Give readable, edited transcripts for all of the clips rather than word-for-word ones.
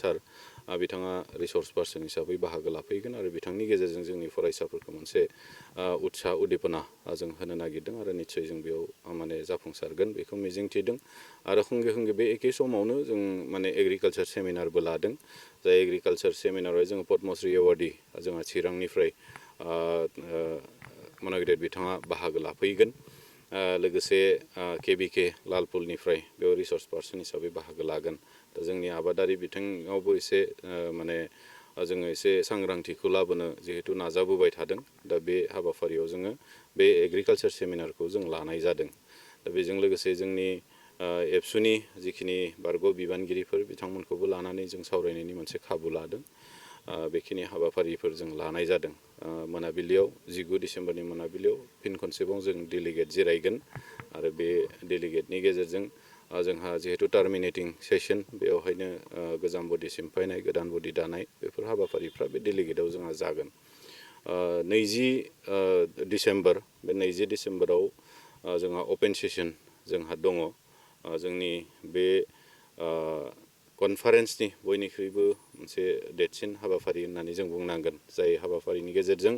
सार बिथाङा research person हिसाबै बाहागो लाफैगोन आरो बिथांनि गेजेरजों जोंनि फरायसाफोरखौ मोनसे उत्साह उद्दीपना जों होनो नागिरदों आरो निस्सय जों बेयाव माने जाफुंसारगोन बेखौ मिजिंथिदों आरो खंगे खंगे बे एखे समावनो जों माने एग्रिकालचार सेमिनारबो लादों जाय एग्रिकालचार सेमिनाराव जोङो पद्मश्री एवार्डी जोंहा चिरांनिफ्राय मन'गिदेत बिथाङा बाहागो लाफैगोन लोगोसे केबिके लालपुलनिफ्राय बेयाव रिसर्स पार्सन हिसाबै बाहागो लागोन दा जोंनि आबादारि बिथिङावबो एसे माने जोङो एसे सांग्रांथिखौ लाबोनो जिहेतु नाजाबोबाय थादों दा बे हाबाफारियाव जोङो बे एग्रिकालचार सेमिनारखौ जों लानाय जादों दा बेजों लोगोसे जोंनि एबसुनि जिखिनि बारग' बिबानगिरिफोर बिथांमोनखौबो लानानै जों सावरायनायनि मोनसे खाबु लादों बेखिनि हाबाफारिफोर जों लानाय जादों मोनाबिलियाव 19 डिसेम्बरनि मोनाबिलियाव फिन खनसेबाव जों डेलिगेट जिरायगोन आरो बे डेलिगेटनि गेजेरजों जोंहा जिहेतु टार्मिनेटिं सेसन बेवहायनो गोजाम बडि सिमफायनाय गोदान बडि दानाय बेफोर हाबाफारिफ्रा बे डेलिगेटआव जोंहा जागोन 20 डिसेम्बर बे 20 डिसेम्बराव जोंहा अपेन सेसन जोंहा दङ जोंनि बे कनफारेन्सनि बयनिख्रुइबो मोनसे देरसिन हाबाफारि होननानै जों बुंनांगोन जाय हाबाफारिनि गेजेरजों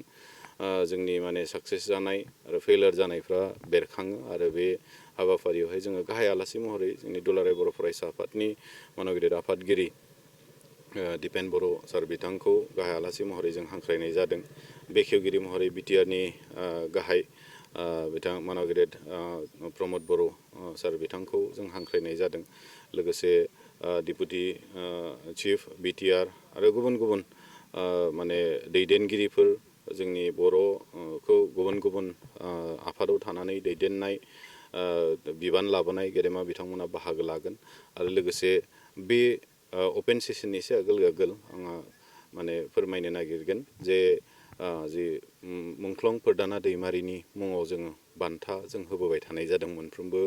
जोंनि माने साक्सेस जानाय आरो फेइलार जानायफ्रा बेरखाङो आरो बे हाबाफारियावहाय जोङो गाहाय आलासि महरै जोंनि दुलाराय बर' फरायसा आफादनि मन'गिदेत आफादगिरि दिपेन बर' सार बिथांखौ गाहाय आलासि महरै जों हांख्रायनाय जादों बेखेवगिरि महरै बिटिआरनि गाहाय बिथां मन'गिदेत प्रमद बर' सार बिथांखौ जों हांख्रायनाय जादों लोगोसे डिपुटि चिफ बिटिआर आरो गुबुन गुबुन माने दैदेनगिरिफोर जोंनि बर'खौ गुबुन गुबुन आफादाव थानानै दैदेननाय बिबान लाबोनाय गेदेमा बिथांमोना बाहागो लागोन आरो लोगोसे बे अपेन सेसननि एसे आगोल आङो माने फोरमायनो नागिरगोन जे जि मुंख्लं फोरदाना दैमारिनि मुङाव जोङो बान्था जों होबोबाय थानाय जादों मोनफ्रोमबो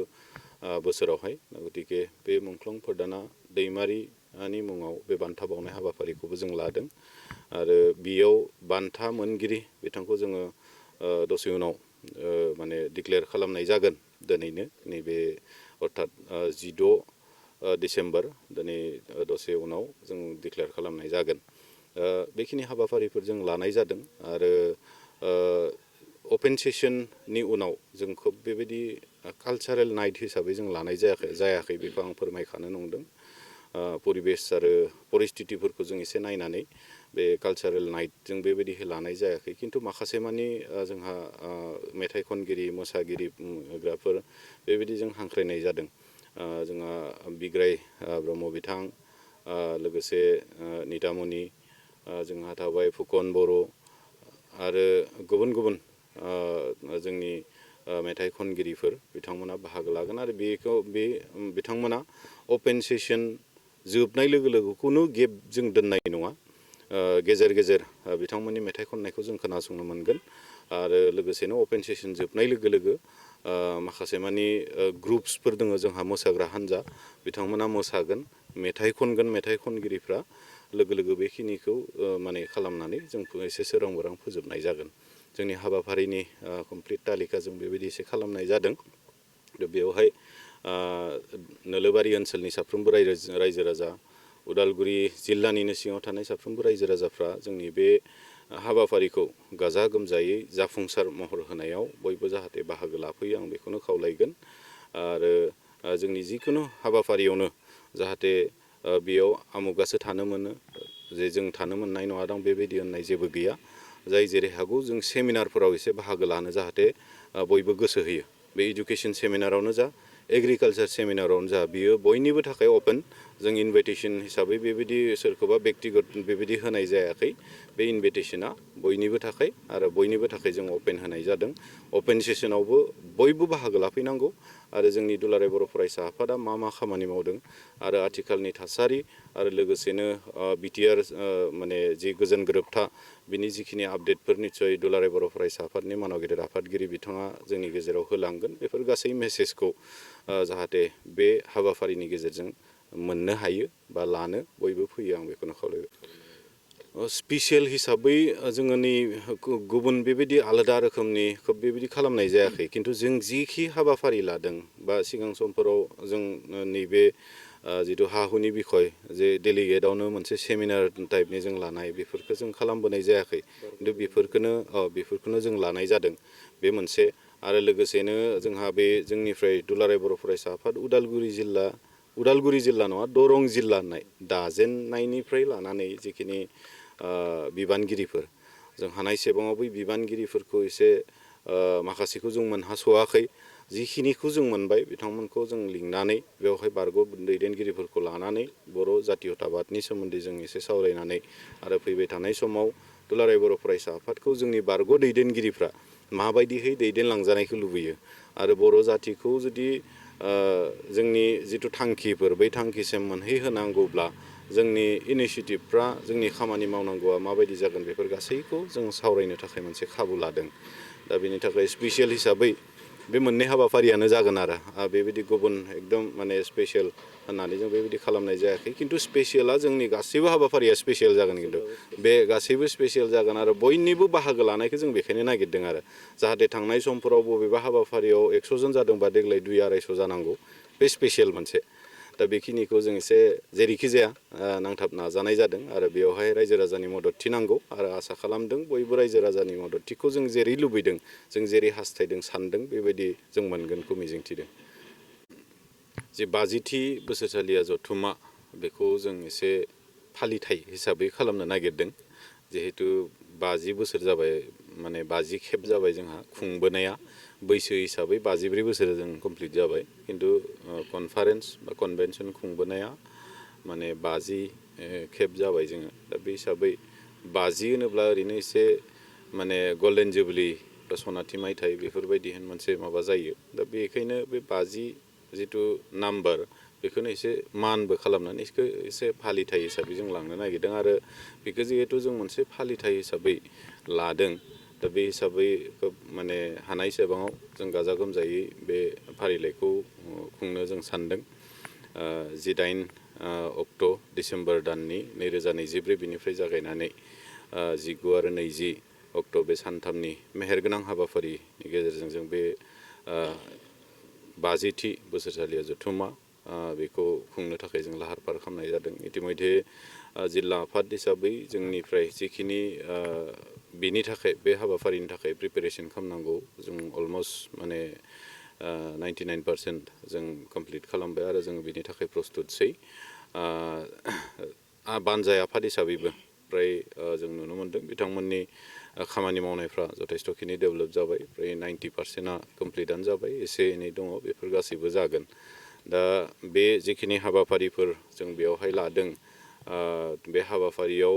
बोसोरावहाय गतिके बे मुंख्लं फोरदाना दैमारिनि मुङाव बे बान्था बावनाय हाबाफारिखौबो जों लादों आरो बेयाव बान्था मोनगिरि बिथांखौ जोङो दसे उनाव माने डिक्लेयार खालामनाय जागोन दिनैनो नैबे अर्थात 16 डिसेम्बर दिनै दसे उनाव जों डिक्लेयार खालामनाय जागोन बेखिनि हाबाफारिफोर जों लानाय जादों आरो अपेन सेसननि उनाव जों खोब बेबायदि कालचारेल नाइट हिसाबै जों लानाय जायाखै बेखौ आं फोरमायखानो नंदों परिबेस आरो परिस्थितिफोरखौ जों एसे नायनानै बे कालचारेल नाइट जों बेबायदि लानाय जायाखै खिन्थु माखासे मानि जोंहा मेथाइ खनगिरि मोसागिरिफोर बेबायदि जों हांख्रायनाय जादों जोंहा बिग्राय ब्रह्म बिथां लोगोसे नितामनि जोंहा थाबाय फुकन बर' आरो गुबुन गुबुन जोंनि मेथाइ खनगिरिफोर बिथांमोना बाहागो लागोन आरो बेखौ बिथांमोना अपेन सेसन जोबनाय लोगो लोगो खुनु गेप जों दोननाय नङा गेजेर गेजेर बिथांमोननि मेथाइ खननायखौ जों खोनासंनो मोनगोन आरो लोगोसेनो अपेन सेसन जोबनाय लोगो लोगो माखासे मानि ग्रुप्सफोर दङ जोंहा मोसाग्रा हान्जा बिथांमोना मोसागोन मेथाइ खनगोन मेथाइ खनगिरिफ्रा लोगो लोगो बेखिनिखौ माने खालामनानै जों एसे सोरां बारां फोजोबनाय जागोन जोंनि हाबाफारिनि कमप्लिट तालिका जों बेबायदि एसे खालामनाय जादों बेवहाय नोलोबारि ओनसोलनि साफ्रोमबो रायजो राजा उदालगुरि जिल्लानिनो सिङाव थानाय साफ्रोमबो रायजो राजाफ्रा जोंनि बे हाबाफारिखौ गाजा गोमजायै जाफुंसार महर होनायाव बयबो जाहाथे बाहागो लाफैयो आं बेखौनो खावलायगोन आरो जोंनि जिखुनु हाबाफारियावनो जाहाथे बेयाव आमुगासो थानो मोनो जे जों थानो मोननाय नङा दां बेबायदि होननाय जेबो गैया जाय जेरै हागौ जों सेमिनारफोराव एसे बाहागो लानो जाहाथे बयबो गोसो होयो बे इडुकेसन सेमिनारावनो जा एग्रिकालचार सेमिनारावनो जा बियो बयनिबो थाखाय अपेन जों इनभाइटेसन हिसाबै बेबायदि सोरखौबा बेक्तिगत बेबायदि होनाय जायाखै बे इनभाइटेसना बयनिबो थाखाय आरो बयनिबो थाखाय जों अपेन होनाय जादों अपेन सेसनावबो बयबो बाहागो लाफैनांगौ आरो जोंनि दुलाराय बर' फरायसा आफादा मा खामानि मावदों आरो आथिखालनि थासारि आरो लोगोसेनो बिटिआर माने जि गोजोन गोरोबथा बिनि जिखिनि आपडेटफोर निस्सय दुलाराय बर' फरायसा आफादनि मानगिदेत आफादगिरि बिथाङा जोंनि गेजेराव होलांगोन बेफोर गासै मेसेजखौ जाहाथे बे हाबाफारिनि गेजेरजों मोननो हायो बा लानो बयबो फैयो आं बेखौनो खावलायबाय स्पेसियेल हिसाबै जोङो नै गुबुन बेबायदि आलादा रोखोमनि खोब बेबायदि खालामनाय जायाखै खिन्थु जों जिखि हाबाफारि लादों बा सिगां समफोराव जों नैबे जिथु हा हुनि बिखय जे डेलिगेटआवनो मोनसे सेमिनार टाइपनि जों लानाय बेफोरखौ जों खालामबोनाय जायाखै खिन्थु बेफोरखौनो जों लानाय जादों बे मोनसे आरो लोगोसेनो जोंहा बे जोंनिफ्राय दुलाराय बर' फरायसा आफाद उदालगुरि जिल्ला नङा दरं जिल्ला होननाय दाजेननायनिफ्राय लानानै जिखिनि बिबानगिरिफोर जों हानायसेबाङाव बै बिबानगिरिफोरखौ एसे माखासेखौ जों मोनहास'वाखै जिखिनिखौ जों मोनबाय बिथांमोनखौ जों लिंनानै बेवहाय बारग' दैदेनगिरिफोरखौ लानानै बर' जातीयताबादनि सोमोन्दै जों एसे सावरायनानै आरो फैबाय थानाय समाव दुलाराय बर' फरायसा आफादखौ जोंनि बारग' दैदेनगिरिफ्रा माबायदिहै दैदेनलांजानायखौ लुबैयो आरो बर' जाथिखौ जुदि जोंनि जिथु थांखिफोर बै थांखिसिम मोनहैहोनांगौब्ला जोंनि इनिसियेटिभफ्रा जोंनि खामानि मावनांगौआ माबायदि जागोन बेफोर गासैखौ जों सावरायनो थाखाय मोनसे खाबु लादों दा बेनि थाखाय स्पेसियेल हिसाबै बे मोननै हाबाफारियानो जागोन आरो बेबायदि गुबुन एकदम माने स्पेसियेल होननानै जों बेबायदि खालामनाय जायाखै खिन्थु स्पेसियेला जोंनि गासैबो हाबाफारिया स्पेसियेल जागोन खिन्थु बे गासैबो स्पेसियेल जागोन आरो बयनिबो बाहागो लानायखौ जों बेखायनो नागिरदों आरो जाहाथे थांनाय समफोराव बबेबा हाबाफारियाव 100 जन जादोंबा देग्लाय 200-250 जानांगौ बे स्पेसियेल मोनसे दा बेखिनिखौ जों एसे जेरैखि जाया नांथाब नाजानाय जादों आरो बेवहाय रायजो राजानि मददथि नांगौ आरो आसा खालामदों बयबो रायजो राजानि मददथिखौ जों जेरै लुबैदों जों जेरै हास्थायदों सानदों बेबायदि जों मोनगोनखौ मिजिंथिदों जे 50थि बोसोरसालिया जथुम्मा बेखौ जों एसे फालिथाय हिसाबै खालामनो नागिरदों जिहेतु 50 बोसोर जाबाय माने 50 खेब जाबाय जोंहा खुंबोनाया बैसो हिसाबै 52 बोसोर जों कमप्लिट जाबाय खिन्थु कनफारेन्स बा कनभेनसन खुंबोनाया माने 50 खेब जाबाय जोङो दा बे हिसाबै 50 होनोब्ला ओरैनो एसे माने गल्डेन जुबलि बा सनाथि मायथाइ बेफोरबायदि मोनसे माबा जायो दा बेखायनो बे 50 जिथु नाम्बार बेखौनो एसे मानबो खालामनानै बेखौ एसे फालिथाय हिसाबै जों लांनो नागिरदों आरो बेखौ जिहेतु जों मोनसे फालिथाय हिसाबै लादों दा बे हिसाबै खोब माने हानायसेबाङाव जों गाजा गोमजायै बे फारिलाइखौ खुंनो जों सानदों 18 अक्ट' डिसेम्बर दाननि 2024 बिनिफ्राय जागायनानै 19 आरो 20 अक्ट' बे सानथामनि मेहेरगोनां हाबाफारिनि गेजेरजों जों बे 50थि बोसोरसालिया जथुम्मा बेखौ खुंनो थाखाय जों लाहार फाहार खालामनाय जादों इतिमयधे जिल्ला आफाद हिसाबै जोंनिफ्राय जिखिनि बिनि थाखाय बे हाबाफारिनि थाखाय प्रिपेरेसन खालामनांगौ जों अलमस्ट माने 99% जों कमप्लिट खालामबाय आरो जों बिनि थाखाय प्रस्तुतसै बानजाय आफाद हिसाबैबो फ्राय जों नुनो मोन्दों बिथांमोननि खामानि मावनायफ्रा जथेस्थ'खिनि डेभेलप जाबाय फ्राय 90%आ कमप्लिटआनो जाबाय एसे एनै दङ बेफोर गासैबो जागोन दा बे जिखिनि हाबाफारिफोर जों बेयावहाय लादों बे हाबाफारियाव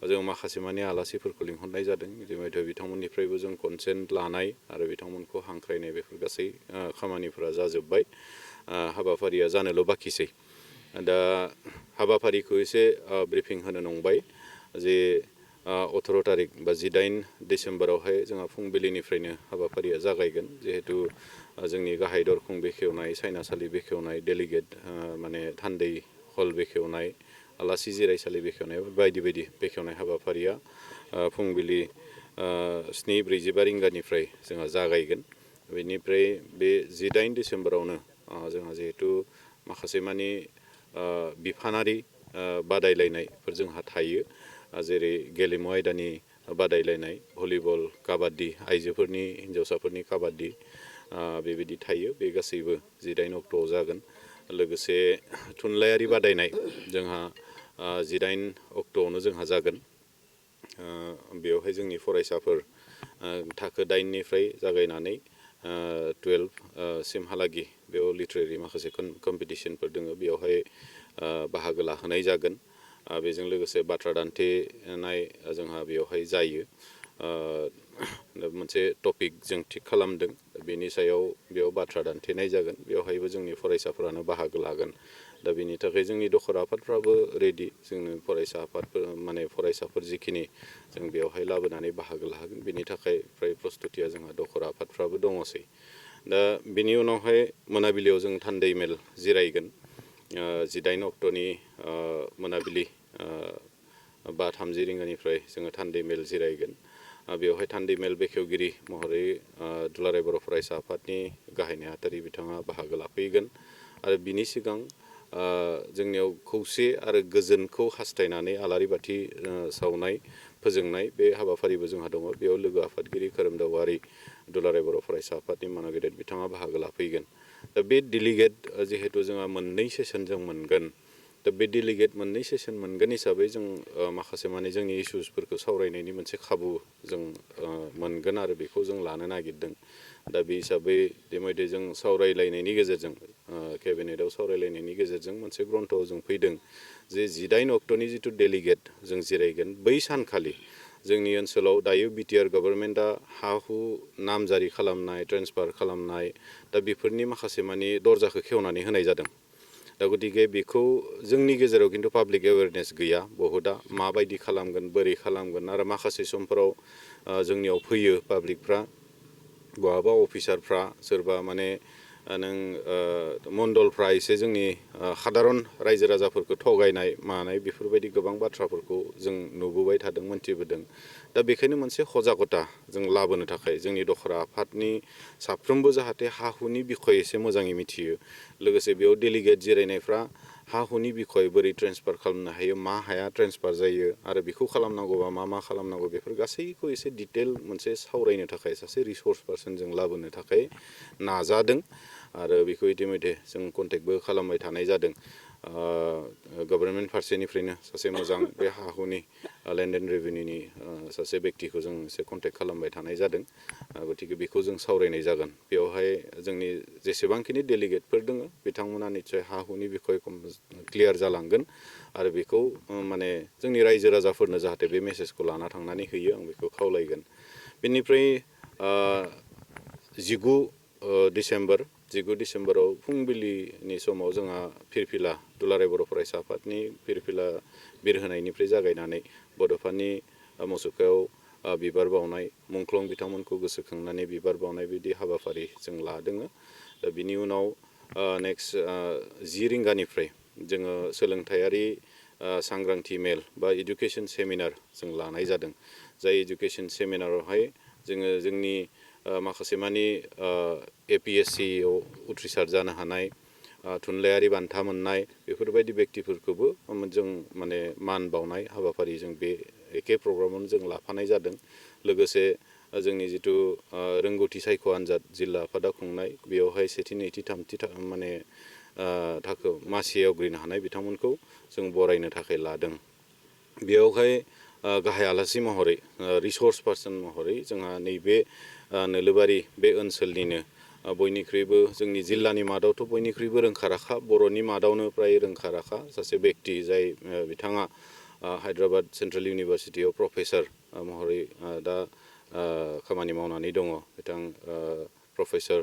जों माखासे माने आलासिफोरखौ लिंहरनाय जादों जिहेतु बिथांमोननिफ्रायबो जों कनसेन्ट लानाय आरो बिथांमोनखौ हांख्रायनाय बेफोर गासै खामानिफोरा जाजोब्बाय हाबाफारिया जानोल' बाखिसै दा हाबाफारिखौ एसे ब्रिफिं होनो नंबाय जे 18 तारिख बा 18 डिसेम्बरावहाय जोंहा फुंबिलिनिफ्रायनो हाबाफारिया जागायगोन जिहेतु जोंनि गाहाय दरखं बेखेवनाय सायनासालि बेखेवनाय डेलिगेट माने थान्दै हल बेखेवनाय आलासि जिरायसालि बेखेवनाय बायदि बायदि बेखेवनाय हाबाफारिया फुंबिलि 7:45 रिंगानिफ्राय जोंहा जागायगोन बेनिफ्राय बे 18 डिसेम्बरावनो जोंहा जिहेतु माखासे मानि बिफानारि बादायलायनायफोर जोंहा थायो जेरै गेलेमु आयदानि बादायलायनाय भलिबल काबादि आइजोफोरनि हिन्जावसाफोरनि काबादि बेबायदि थायो बे गासैबो 18 अक्ट'आव जागोन लोगोसे थुनलाइयारि बादायनाय जोंहा 18 अक्ट'आवनो जोंहा जागोन बेवहाय जोंनि फरायसाफोर थाखो 8निफ्राय जागायनानै 12 सिमहालागि बेयाव लिटारेरि माखासे कम्पिटिसनफोर दङ बेयावहाय बाहागो लाहोनाय जागोन बेजों लोगोसे बाथ्रा दान्थेनाय जोंहा बेवहाय जायो मोनसे टपिक जों थिग खालामदों बेनि सायाव बेयाव बाथ्रा दान्थेनाय जागोन बेवहायबो जोंनि फरायसाफोरानो बाहागो लागोन दा बेनि थाखाय जोंनि दखरा आफादफ्राबो रेडि जोंनो फरायसा आफादफोर माने फरायसाफोर जिखिनि जों बेवहाय लाबोनानै बाहागो लागोन बेनि थाखाय फ्राय प्रस्तुतिया जोंहा दखरा आफादफ्राबो दङसै दा बेनि उनावहाय मोनाबिलियाव जों थान्दै मेल जिरायगोन 18 अक्ट'नि मोनाबिलि 5:30 रिंगानिफ्राय जोङो थान्दै मेल जिरायगोन बेवहाय थान्दै मेल बेखेवगिरि महरै दुलाराय बर' फरायसा आफादनि गाहाय नेहाथारि बिथाङा बाहागो लाफैगोन आरो बिनि सिगां जोंनियाव खौसे आरो गोजोनखौ हास्थायनानै आलारि बाथि सावनाय फोजोंनाय बे हाबाफारिबो जोंहा दङ। बेयाव लोगो आफादगिरि खोरोमदाव दुलाराय बर' फरायसा आफादनि माना गेदेर बिथाङा बाहागो लाफैगोन। दा बे डेलिगेट जिहेतु जोंहा मोननै सेसन जों मोनगोन, दा बे डेलिगेट मोननै सेसन मोनगोन हिसाबै जों माखासे माने जोंनि इसुसफोरखौ सावरायनायनि मोनसे खाबु जों मोनगोन आरो बेखौ जों लानो नागिरदों। दा बे हिसाबै बेबायदि जों सावरायलायनायनि गेजेरजों केबिनेटआव सावरायलायनायनि गेजेरजों मोनसे ग्रन्थ'आव जों फैदों जे 19 अक्ट'नि जिथु डेलिगेट जों जिरायगोन बै सानखालि जोंनि ओनसोलाव दायो बिटिआर गभर्नमेन्टआ हा हु नामजारि खालामनाय, ट्रेन्सफार खालामनाय, दा बेफोरनि माखासे माने दरजाखौ खेवनानै होनाय जादों। दा गतिके बेखौ जोंनि गेजेराव खिन्थु पाब्लिक एवेयारनेस गैया बहुतआ माबायदि खालामगोन, बोरै खालामगोन, आरो माखासे समफोराव जोंनियाव फैयो पाब्लिकफ्रा, बहाबा अफिसारफ्रा सोरबा माने नों मण्डलफ्रा एसे जोंनि सादारन रायजो राजाफोरखौ थगायनाय मानाय बेफोरबायदि गोबां बाथ्राफोरखौ जों नुबोबाय थादों, मोन्थिबोदों। दा बेखायनो मोनसे सजागता जों लाबोनो थाखाय जोंनि दखरा आफादनि साफ्रोमबो जाहाथे हा हुनि बिखय एसे मोजाङै मिथियो, लोगोसे बेयाव डेलिगेट जिरायनायफ्रा हा हुनि बिखय बोरै ट्रेन्सफार खालामनो हायो, मा हाया ट्रेन्सफार जायो, आरो बेखौ खालामनांगौबा मा खालामनांगौ, बेफोर गासैखौ एसे डिटेल मोनसे सावरायनो थाखाय सासे रिसर्स पार्सन जों लाबोनो थाखाय नाजादों। आरो बेखौ इतिमধ্যे जों कन्टेक्टबो खालामबाय थानाय जादों। गभर्नमेन्ट फारसेनिफ्रायनो सासे मोजां बे हा हुनि लेन्ड एन्ड रेभिनिउनि सासे बेक्तिखौ जों एसे कन्टेक्ट खालामबाय थानाय जादों। गतिके बेखौ जों सावरायनाय जागोन। बेवहाय जोंनि जेसेबांखिनि डेलिगेटफोर दङ बिथांमोना निस्सय हा हुनि बिखय क्लियार जालांगोन आरो बेखौ माने जोंनि रायजो राजाफोरनो जाहाथे बे मेसेजखौ लाना थांनानै होयो, आं बेखौ खावलायगोन। बेनिफ्राय 19 डिसेम्बराव फुंबिलिनि समाव जोंहा फिरफिला दुलाराय बर' फरायसा आफादनि फिरफिला बिरहोनायनिफ्राय जागायनानै बड'फानि मुसुखायाव बिबार बावनाय, मुंख्लं बिथांमोनखौ गोसोखांनानै बिबार बावनाय बिदि हाबाफारि जों लादों। दा बिनि उनाव नेक्स्ट 10 रिंगानिफ्राय जोङो सोलोंथायारि सांग्रांथि मेल बा इडुकेसन सेमिनार जों लानाय जादों। जाय इडुकेसन सेमिनारावहाय जोङो जोंनि माखासे मानि APSCयाव उथ्रिसार जानो हानाय, थुनलाइयारि बान्था मोननाय बेफोरबायदि बेक्तिफोरखौबो जों माने मान बावनाय हाबाफारि जों बे एखे प्रग्रामावनो जों लाफानाय जादों। लोगोसे जोंनि जिथु रोंगौथि सायख' आनजाद जिल्ला आफादा खुंनाय, बेयावहाय सेथि, नैथि, थामथि माने थाखो मासि आवग्रिनो हानाय बिथांमोनखौ जों बरायनो थाखाय लादों। बेयावहाय गाहाय आलासि महरै रिसर्स पार्सन महरै जोंहा नैबे नोलोबारि बे ओनसोलनिनो बयनिख्रुइबो जोंनि जिल्लानि मादावथ' बयनिख्रुइबो रोंखा राखा, बर'नि मादावनो फ्राय रोंखा राखा सासे बेक्ति, जाय बिथाङा हायद्राबाद सेन्ट्रेल इउनिभारसिटियाव प्रफेसार महरै दा खामानि मावनानै दङ, बिथां प्रफेसार